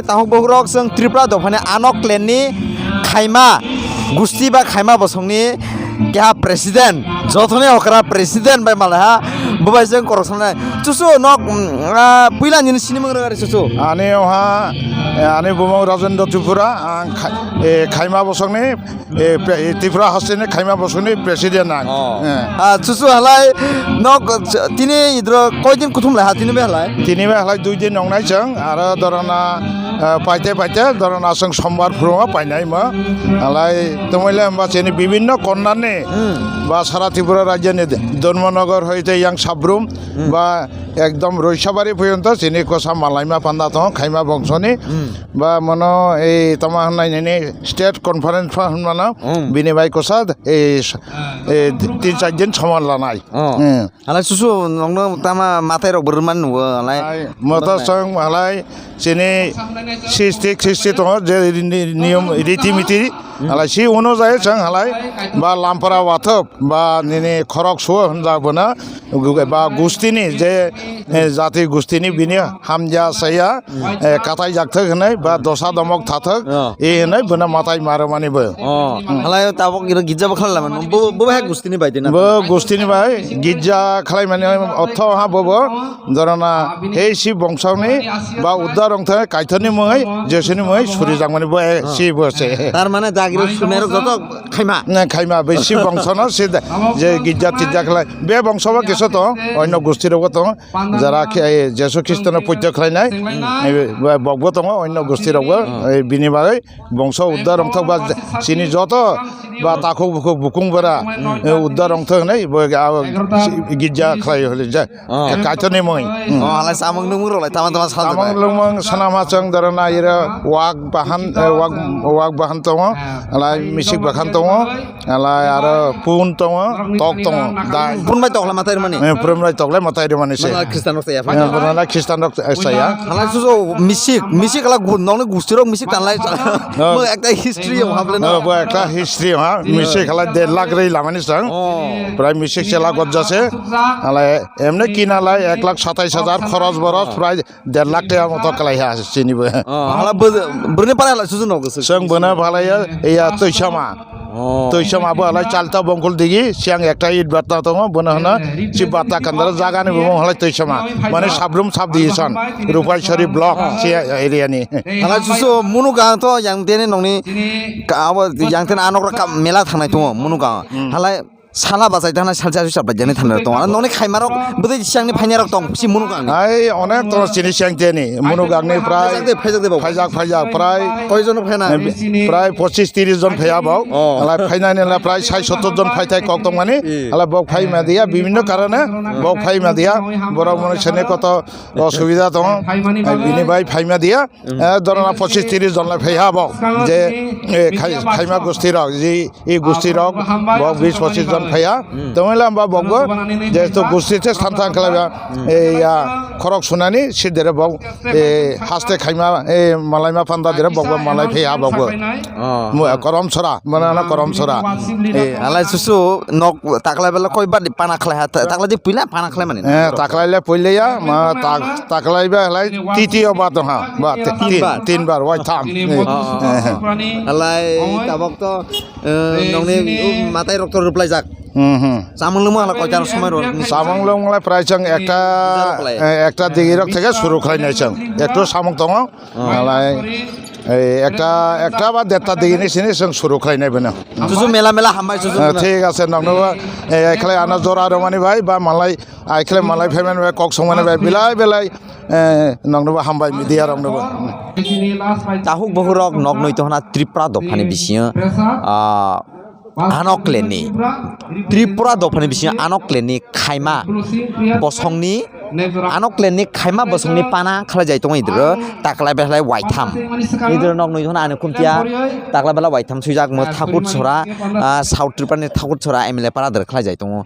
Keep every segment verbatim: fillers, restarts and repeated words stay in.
Tahuk bohrok chwng Tripura dophani Anok clan ni khaima gusti ba khaima bosongni keha president, jothoni okra president bai malaiha, bubai chwng korok sanai. Chuchu nok, mm, ah, puila nini sinimung rwgari chuchu. Ani oha, eh, ani bumung Rajendra Tripura, ang khai-, eh, khaima bosongni, eh, pre-, eh, Tripura hasteni khaima bosongni president ang. Oh. Eh. Ah, chuchu halai nok, ch-, tini idro koidin kuthum lai ha tini bai halai? Tini bai halai dui din nongnai chwng, aro dorona, eh, paite paite dorona chwng sombar phurungo painai mo. Halai tomoile hamba chini bibinno konnani Hmm. ba sara Tripura rajyoni Dharmanagar hoite yang Sabrum Hmm. ba ekdom Roisabari porjonto chini kosa malaima panda tongo khaima bongsoni. Hmm. Ba mono ei tama hwnai nini state conference pa hwnmano Hmm. bini bai kosa ei s-, ei tin char din somar lanai. Oh. Hmm. Halai chuchu nokno tama matai rok bwrwmani nugo halai. Hai, moto chwng halai chini sisti khisti tongo je ni-, ni-, niyom riti miti. Hmm. Halai si uno jai chwng halai ba lampara wathop ba nini khorok suo hwnjak bono ba gustini je, eh, jati gustini bini hamja saya, eh, katai jakthok hwnwi ba dosa domok thathok, Oh. e hwnwi bono matai marwmani bo. Oh, halai tabok iro gijja bo khalai lama. Bo, bo hai gustini bai dina. Bo gustini bai gijja khalai mani otho ha bo bo. Dorona he si bongsoni ba uddar rong thai kaithoni mui, jesini mui suri jangmani bo e si bo se. Tar mane jagiro sumerok joto khaima. Na khaima be si bongsono si da, je gijja tijja khlai. Be bongso ba kiso to, onno gusti rok to, jara khe, Jesu Khristo no puja khlai nai, e, ba bok bo tongo, onno gusti rok bo, e, bini bagwi bongso uddar rong thok ba chini joto ba takhuk bukhuk bukung bara, e, uddar rong thok nai, bo, a, si, gijja khlai holi ja. Oh. Kaitor ni mui. Hmm. Oh, halai samung nungmung rok lai tama tama sal Samung jai. Lungmung sana ma chang dara na ira wak bahan, eh, wak, wak bahan tongo. Halai misik bahan tongo. Halai aro pun tongo, tok tongo. Da. Pun bai tok lai matai mani. Eh, pun bai tok lai matai mani se. Mana Khristan rok saya. Eh, mana Khristan rok saya. Halai susu misik, misik ala gu-, nong ni gusti rok misik tan lai. Oh. Mo ekta history yang hable na. Oh, bo ekta history ha. Misik halai der lakh rei lamani sang. Oh. Prai misik se lakh jase. Halai Emne kina lai ek lakh satais hajar, khoros boros prai der lakh taka moto kalai ha chini bo. Oh, hala bo-, bwrwini para hala susu no gusuk. Chwng bono phalai ya, ya Toisama. Oh. Toisama bo halai Chalta Bongkul digi, siang ekta it batta tongo, bono hwno si batta kandara jagani bo halai Toisama. Mane Sabrum sub division, Rupaisori block, si area ni. Hala susu munu gang to yang tene nongni ka-, abo yang tene anok rok ka mela thangnai tongo munu gang. Hmm. Halai Sala bachai thana salsa sui sabai jani thana tong. Noni khaima rok bwdai siang ni phaina rok tong si munuk ang. Ai onek tong chini siang teni munuk ang ni prai. Phaijak de, phaijak de bau. Phaijak, phaijak prai. Koi jon phaina? Prai pochis tiris jon phaiya bau. Oh. Ala phaina ni ala prai sai sottor jon phai thai kok tong mani. Eh. Ala bok phai ma dia bibhinno karone bok phai ma dia. Borok mone sene koto osubida tong. Ai bini bai phai ma dia. Eh, dorona pochis tiris jon lai phai ha bo. Je, eh, khai-, khaima gusti rok, je, e gusti rok, bo bis pochis jon phai ha. Tongoi lam ba bo go, je to gusti te san thang khlai ba, eh, ya, khorok sunani, sidere bo, eh, haste khaima, eh, malai ma panda dire bo go, malai phai ha bo go. Oh. Mu-, korom sora, mana na korom sora. Eh. Alai susu, nok, taklai bela koi ba di pana khlai ha, ta-, taklai di puila pana khlai mani. Eh, taklai le puile ya, ma tak-, taklai ba lai titi o ba dong ha, ba ti-, tin, Tinbar. Tinbar, wai tham. Eh. Oh, oh, oh, oh. Alai tabok to, eh, nongni, uh, matai rok to ruplai jak. Hmm, hmm. Samung lungma hala koi jar somoi ro. Samung lungma lai prai chang ekta, eh, ekta digi rok theke suru khlai nai chang. Ekto samung tongo. Oh. Alai, eh, ekta, ekta ba detta digi ni sini chang suru khlai nai beno. Chuchu mela mela hambai chuchu. Eh, mela. Thik ase, nokno ba, eh, ekhlai ano jora romani bai ba malai Aikhele malai phaimani bai kok songmani bai belai belai, eh, noknobo hambai media roknobo. Tahuk bohurok nok noi tohna Tripura dophani bisingo, ah, Anok Leni. Tripura dophani bisingo Anok Leni khaima bosongni, Anok Leni khaima bosongni pana khlai jai tongo idro taklai belai waitham. Idro nok noi tohna ani khumtia taklai belai waitham swijak mo Thakur Sora, ah, South Tripura ni Thakur Sora M L A para der khlai jai tongo.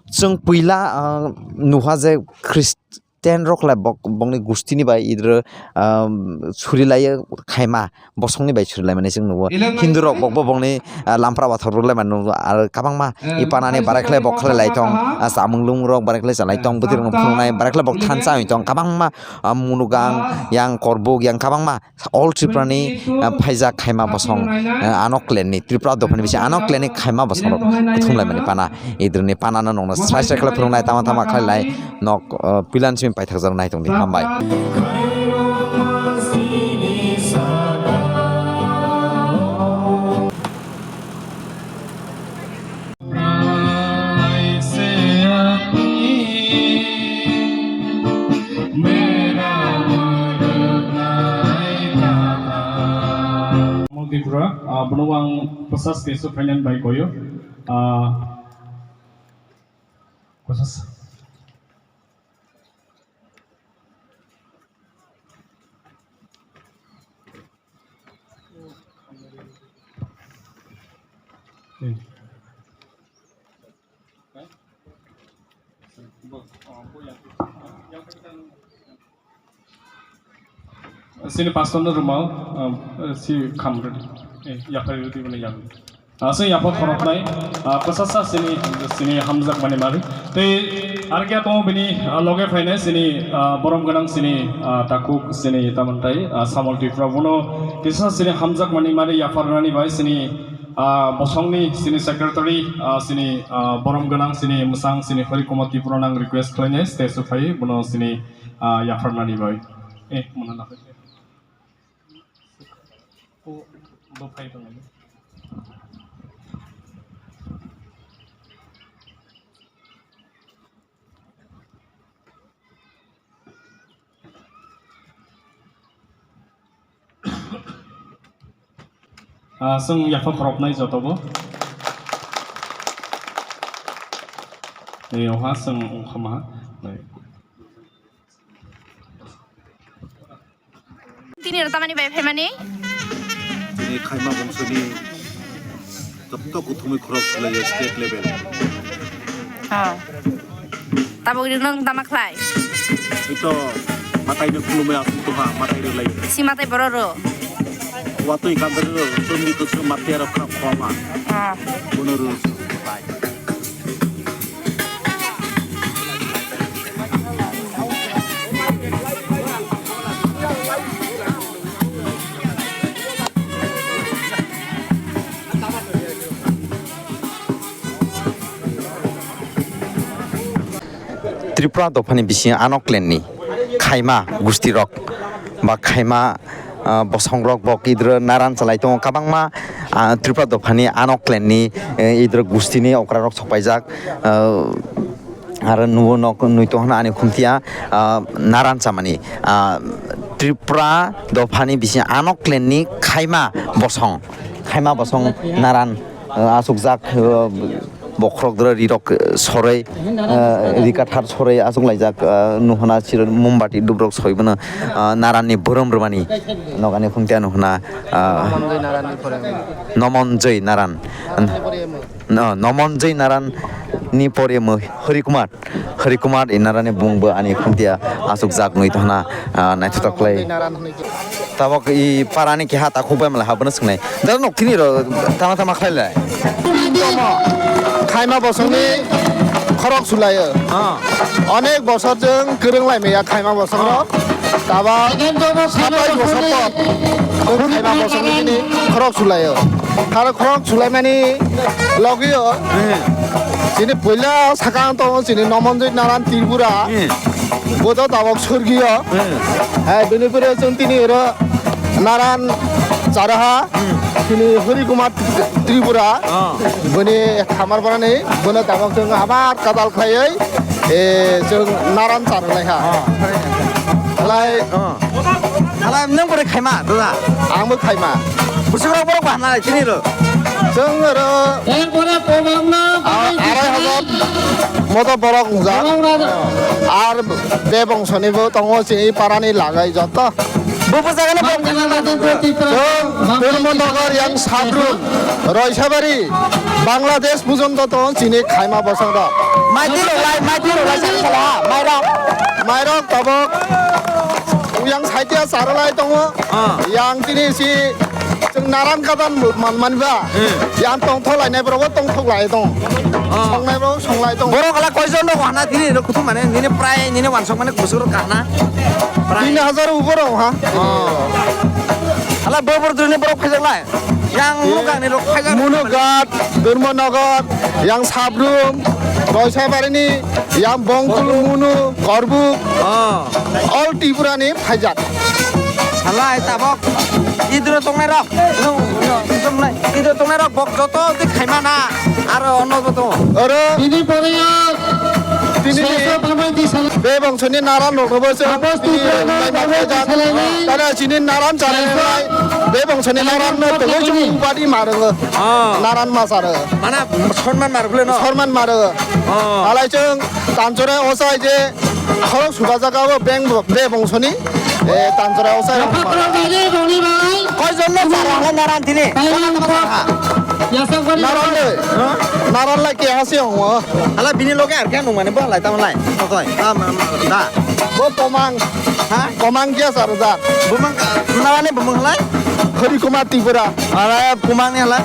Chwng puila, ah, nuha je Khrist-, ten rok lai bok-, bokni gustini bai idro, um, suri lai khaima, bosongni bai suri lai mani chwng nugo. Hindu rok bok bo bokni, ah, lampra wathor rok lai mani nugo. Ar kabangma i panani barai khlai bok khlai lai tong, ah, chamung lumung rok barai khlai chalai tong, bwtwi rok phunuknai barai khlai bok thansa oi tong, kabangma, ah, munugang yang korbuk yang kabangma. All Tripurani, ah, phaijak khaima bosong, ah, ano klenni, Tripura dophani bisi ano klenni khaima bosong rok kuthum laimani pana. Idroni pana no nongno srai srai khlai phwrwngnai, tama tama khlai lai nok, ah, pilan simi paithak jaro nai tongdi. Hambai. Tripura, ah, bono ang bwsa stage o phainani bai koyo. Ah, bwsa. Sini pastor no rumau, ah, si khamrwdi, eh, yaphai rwdi bini yang. Aswk yapha khoroknai, ah, kwchasa sini, sini hamjakmani mari. Tei arkhe tongo bini, ah, loge phainai sini, ah, borom gwnang sini, ah, takhuk sini tamantai, ah, Samol Tripura bono kisa sini hamjakmani mari yapharnani bai sini, ah, bosongni sini secretary, ah, sini, ah, borom gwnang sini mwsang sini Hari Kumar Tripura nang request khlainai stage o phai bono sini, ah, yapharnani bai. Eh, mona lakhai. Bo, bo phai tonglaio. Ah, chwng yapha khoroknai jotobo. Ni oha chwng ongkhama. Tini rw tamani bai phaimani? Tini khaima bongsoni jotto kuthumwi khorok swlaiyo state level. Oh. Tabuk rw nwng tama khlai? Ito matai no khulumwi aswk tuha matai rw lai. Si matai boro rw? Watwi kandar rw, chumni kuchuk matai rw khap khoma. Oh. Bono rw. Tripura dophani bisingo ano klenni khaima gustirok ba khaima, ah, bosongrok bo idro naran chalai tongo. Kabangma, ah, Tripura dophani ano klenni, eh, idro gustini okrarok sokpaijak, ah, aro nuo nok nui tongna ani khumtia, ah, naran chamani, ah, Tripura dophani bisingo ano klenni khaima bosong, khaima bosong naran, ah, asukjak, ah, bokhorok doro rirok, eh, soroi, eh, rikathar soroi achuk laijak, eh, nuhuna chiro mombati dubrok soi bono, eh, naranni borom rwmani nokani khungtia nuhuna, eh, Nomonjoi Naranni pore. Nomonjoi Naran. No, Nomonjoi Naran ni pore mo Hari Kumar. Hari Kumar i narani bung bo ani khungtia asuk jak nui thana, ah, naithotok khlai. Tabok i parani keha takhuk bai mala habono swngnai. Dara nok tini ro tama tama khlai lai. Khaima bosongni khorok sulaio. Ah. Onek bosor jwng kwrwng lai maya khaima bosong rok. Taba satai bosor por. Khaima bosongni tini khorok sulaio. Kharo khorok sulaimani logio. Hmm. Chini puila sakang tongo chini Nomonjoi Naran Tripura. Hmm. Bodo tabok sorgiyo. Hmm. Hai, bini pore chwng tini oro Naran charaha. Hmm. Chini Hari Kumar Tripura. Ah. Bini khamar borani, bono tabok chwng abar kadal khlaiwi, eh, chwng Naran charwnaiha. Ah. Khlai. Ah. Hala nwng bwrwi khaima, dada? Ang bo khaima. Bwswk rok borok bahna lai tini ro. Chwng oro, ah, arai hajar moto borok wngjak. Ar be bongsoni bo tongo chini parani lagai joto. Bo bwsakano bo. Chwng Dharmanagar yang Sabrum, Roisabari, Bangladesh pujonto tongo chini khaima bosong rok. Maiti rok lai, maiti rok lai, saka sala ha, mairok. Mairok tabok. Yang saitia saralai tongo. Ah. Yang tini si chwng naran kadan man mani ba. Hmm. Yang tongthok lainai borok bo tongthok lai tong. Ah. Songnai borok songlai tong. Borok ala koijon rok hana tini rok kuthum mane nini prai nini wansok mane kusuk rok kahna. Prai. Tin hajar ubor rok ha. Ah. Ala bobor drini borok phajak lai. Yang Munugani rok phajak. Munughat, Durmanagar, yang Sabrum, Roisabarini, yang Bongkul Munu, Korbuk, Oh. All Tripura ni phaijak. Salai tabok idro tongnai rok. No, no, tongnai. Idro tongnai rok bok joto di khaima na. Aro ono joto. Oro Bini pore tini ni Sesa tamai di salai. Be bongsoni naran rok bo se. Abos tini Tripura ni lai ma bagwi phaijak. Salai ni. Tara chini naran chale lai. Be bongsoni naran no tongoi chung badi marango. Oh. Naran masaro. Mana sonman mar bole no. Sorman maro. Oh. Alai chung tanchore osai je khorok suba jaga o beng be bongsoni. E tanchore osai. Koijon no chara hwnwi naran tini. Naran le. Naran lai ke hasi ong. Ala bini loge ar khe nung mani bo lai tamo lai. Totoi. Tam da. Bo pomang. Ha? Komang kya sarjak? Bumang ka, nalani bumang halai? Hari Kumar Tripura. Ala bumang ni halai?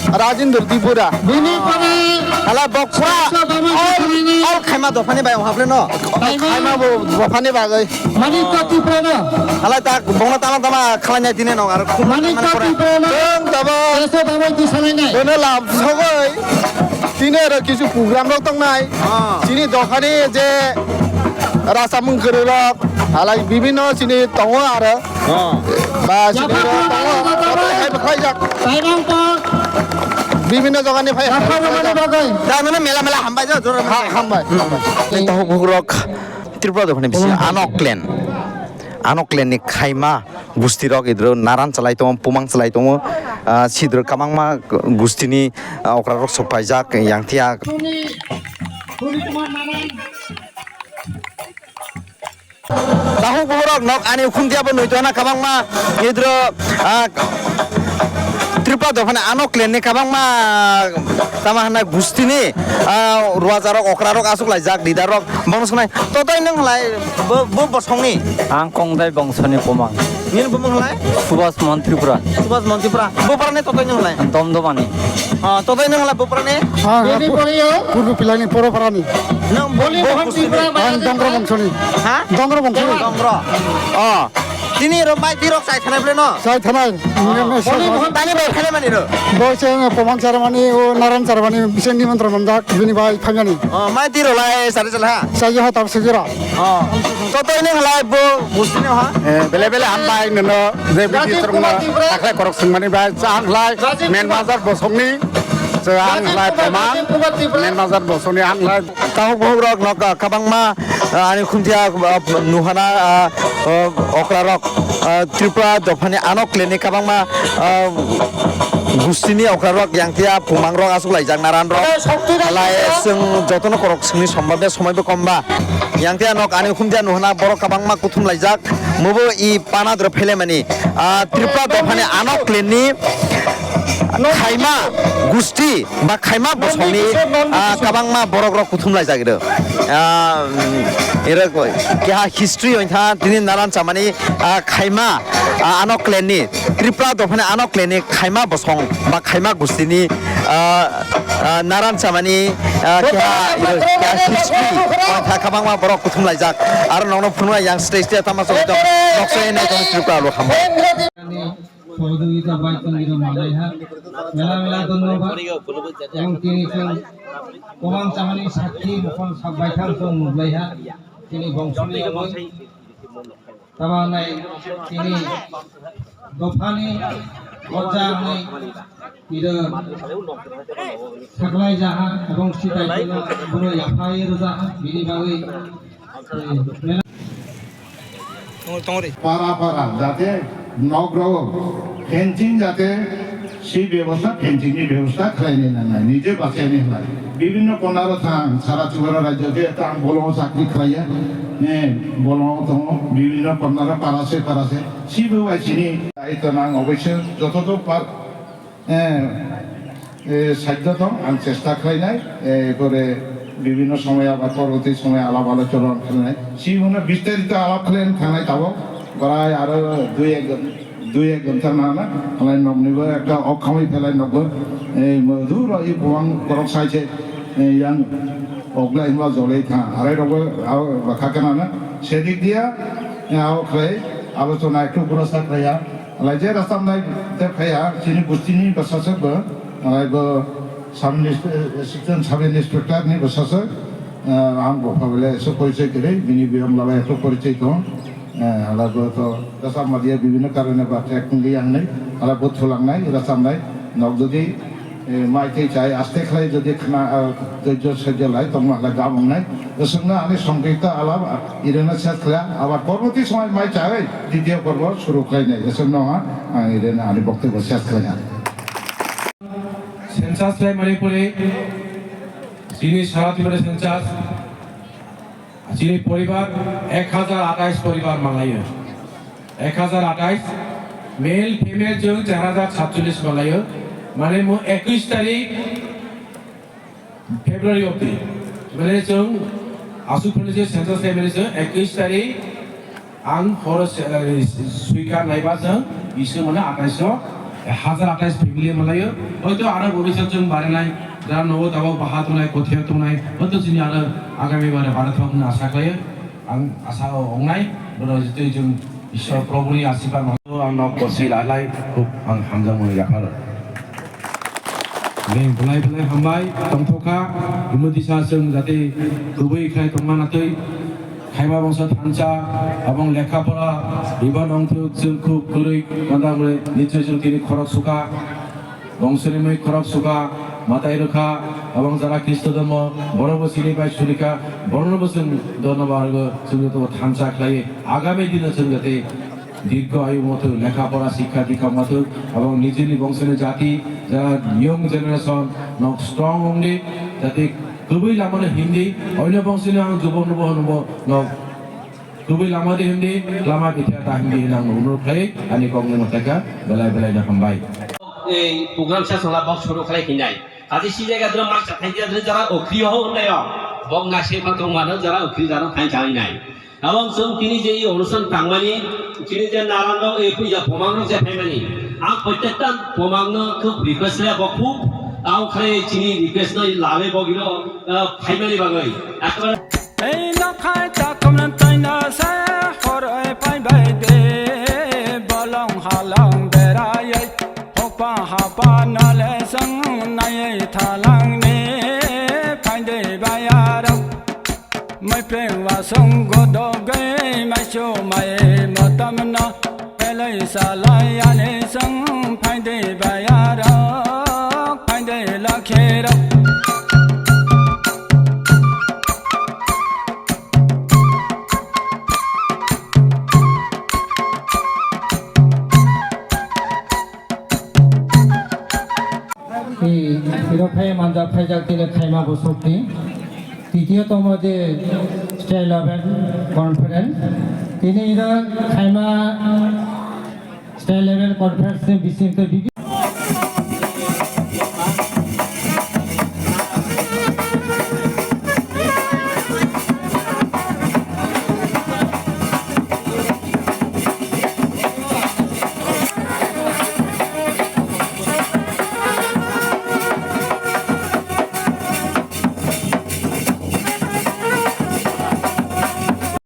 Rajendra Tripura. Bini pore Ala bok pura. Sasa Dama All, Tripura ni. All khaima dophani bai haple no. Khaima. Khaima bo dophani bagwi. Manik Tripura no. Ala ta bongna tama tama khalanya tine no ar khum Manik tama pore. Tripura no. Tong tabo. Sasa Dama Tripura ni. Bono lam sogoi. Tine ro kisu program rok tongnai. Ah. Chini dophani je Rasa mung kwrwi rok, alai bibinno chini tongo aro. Oh. Ba chini rok tongo, abo hai bo khlaijak. Bibinno jagani phai. Rasa mung kwrwi bagwi. Da nana mela mela hambai jo, jora hambai. Hambai, hambai. Tei tahuk buhuk rok Tripura dophani bisi ano clan. Ano clan ni khaima gusti rok idro naran chalai tongo, pumang chalai tongo, ah, sidro kabangma gusti ni, ah, okra rok sok paijak yang thia. Tahuk borok nok ani khuntia bo nui tona kabangma idro, ah, Tripura dophani ano clan ni kabangma tama hwnna gusti ni, ah, ruaja rok okra rok asuk lai jak leader rok bono sunai totoi nung lai bo, bo bosong ni. Ang kongdai bongsoni pumang. Nini bumung lai? Subas Mon Tripura. Subas Mon Tripura. Bo para ni totoi nung lai? Dom domani. Ah, totoi nung lai bo para ni? Ah, Purbu Pilani Poro para ni. Nang bo, bo Tripura. Ang Dongro bongsoni. Ha? Dongro bongsoni. Dongro. Oh. Tini ro mai tirok sai thanai ble no? Sai thanai. Tani bai thanai mani ro? Bo se pumang charmani o naran charmani bise nimantron manjak bini bai phangani. Oh, mai tiro lai sari chala ha? Sai ha tam sejira. Oh. Totoi nung lai bo gusti no ha? Eh, bele bele hambai nono je bidi Rajiv Kumar Tripura. Taklai korok sungmani bai chang lai Rajiv men Kumar. Bazar bosongni. Chang lai pumang. Rajiv Kumar Tripura. Men Bazar bosongni ang lai. Tahuk bohuk rok nok, ah, kabangma, ah, ani khuntia, ah, nuhana, ah, ah, okra rok, ah, Tripura dophani ano clan ni kabangma, ah, gusti ni okra rok yang thia pumang rok asuk lai jak naran rok. Lai chwng jotono korok sungni somba be somoi bo komba. Yang thia nok ani khuntia nuhana borok kabangma kuthum lai jak. Mubo i pana dro phele mani. Ah, Tripura dophani ano clan ni khaima gusti ba khaima bosongni, ah, kabangma borok rok kuthum lai jak iro. Ah, iro keha history ointha tini naran chamani, ah, khaima, ah, ano clan ni Tripura dophani ano clan ni khaima bosong ba khaima gusti ni, ah, ah, naran chamani, ah, keha iro keha history ointha kabangma borok kuthum lai jak. Aro nokno phunuknai yang stage tama song noksa nai tong Tripura lo khamo. Sohojogita bai tongwirok manaiha. Mela mela dhonnobad. Ebong tini chwng kwbang chamani sakhi mokol sak baithang chwng nuklaiha. Tini bongsoni tama nai tini dophani oja hwnwi tiro saklai jaha ebong sitai tino bono yaphai rwjaha bini bagwi. Para para jate nok rok fencing jate si bebosta fencing ni bebosta khlai ni nangnai nije bachai ni hwnai bibinno kona ro thang sara Tripura rajyo je tang bolong chakri khlai ya ne bolong tongo bibinno kona ro para se para se si bo ai sini ai to nang oboisyo joto to par Eh, eh, saddo tong, ang chesta khlainai, eh, pore Bibhinno somoy abar porborti somoy alap alochona khlainai. Chini bistarito alap khlaina thangnai tabok. Prai aro dui ek, dui ek ghonta nana, halai noknibo ekta ok khamwi phelai nokbo, eh, madhur oi buwang borok sai se, eh, yang oglai hwnba jolai tha. Arai rokbo abo bwkha khe nana. Sedik dia, eh, abo khlai, alochona ektu pura sa khlaiya. Halai je rwchapnai tei phaiya, chini bustini bwsaswk bo, halai bo sub inspector, assistant sub inspector ni bwsaswk, eh, ang bo phabele so porichoi kwrwi, bini biyang laba ektu porichoi tong. Eh, halai bo to rwchapma dia bibhinno karone ba track wngwi yang nai, halai bo thulangnai, rwchapnai, nok jodi, eh, mai tei chai aste khlai jodi khna, ah, doijo sojjo lai tongma halai gam wngnai. Bwswkno ani songkirta alap, ah, irwna ses khlai, abar porborti somoy mai chai, ditiyo porbo suru khlainai. Bwswkno ha, ang irwna ani boktobyo ses khlainai. Census khlaimani pore chini sara Tripura census, chini poribar ek hajar atais poribar manlaio. Ek hajar atais, male female chwng char hajar satchollish manlaio. Mane mo ekush tarik February obdi. Mane chwng aswk phano je census khlaimani chwng ekush tarik ang horo se-, eh, swikar naiba chwng iswk mane atais o, hajar atais family manlaio. Hoito aro bobisot chwng barinai, jara nogo tabok baha tongnai, kothiya tongnai, hoito chini aro agami bare bara thok hwnwi asa khlaio. Ang asa o wngnai, bono jitwi chwng Ishwar Probhuni asirbat ang nok bosi lai lai, khub ang hamjakmung yapharo. Ni belai belai hambai tongthokha, imudi sa chwng jate kubui khai tongma natwi, khaima bongso thansa, abong lekha pora, iba nongthok chwng khub kwrwi, nanda mure nichoi chwng tini khorok sukha. Bongsoni mui khorok sukha, matai rwkha, abong jara Khristo dharma, borokbo sini bai surikha, borokno bo chwng dhonobad rwgo, chwng joto thansa khlai, agami dino chwng jate dirgho ayu mothok, lekha pora, sikha dikha mothok, abong nijini bongsoni jati, jara young generation, nok strong wngdi, jate kubui lamano himdi, oino bongsoni ang jubok nubo hwnbo nok kubui lama de himdi, lama bitha ta himdi hinang nuknuk khlai, ani kok ni mwthai kha, belai belai no hambai. Ei program sa sala box suru khlai hinai. Kaji si jaga drum mic sa thai dia drum jara okhri ho hwnlai o. Bok na se ma tong ma jara okhri jara thai jai nai. Abang sung tini je i onusan tangmani, tini je narang no e puja pomang no je phaimani. Ang protekta pomang no khub request le bokhu. Ang khlai chini request no lale bogino, ah, phaimani bagwi. Ekbar Ei nokhai takhumna taina se horoi phaibai de, bolong halong beraioi, hokpa hapa nole song naioi thalangni phaide bayarok. Maipreng wasong godogoi maisu mai motamno. Belai salai ani song phaide bayarok, phaide lakhirok. Tei iro phai manjak phaijak tini khaima bosokni. Titiyo tomo je state level conference. Tini iro khaima state level conference ni bising tei bibi-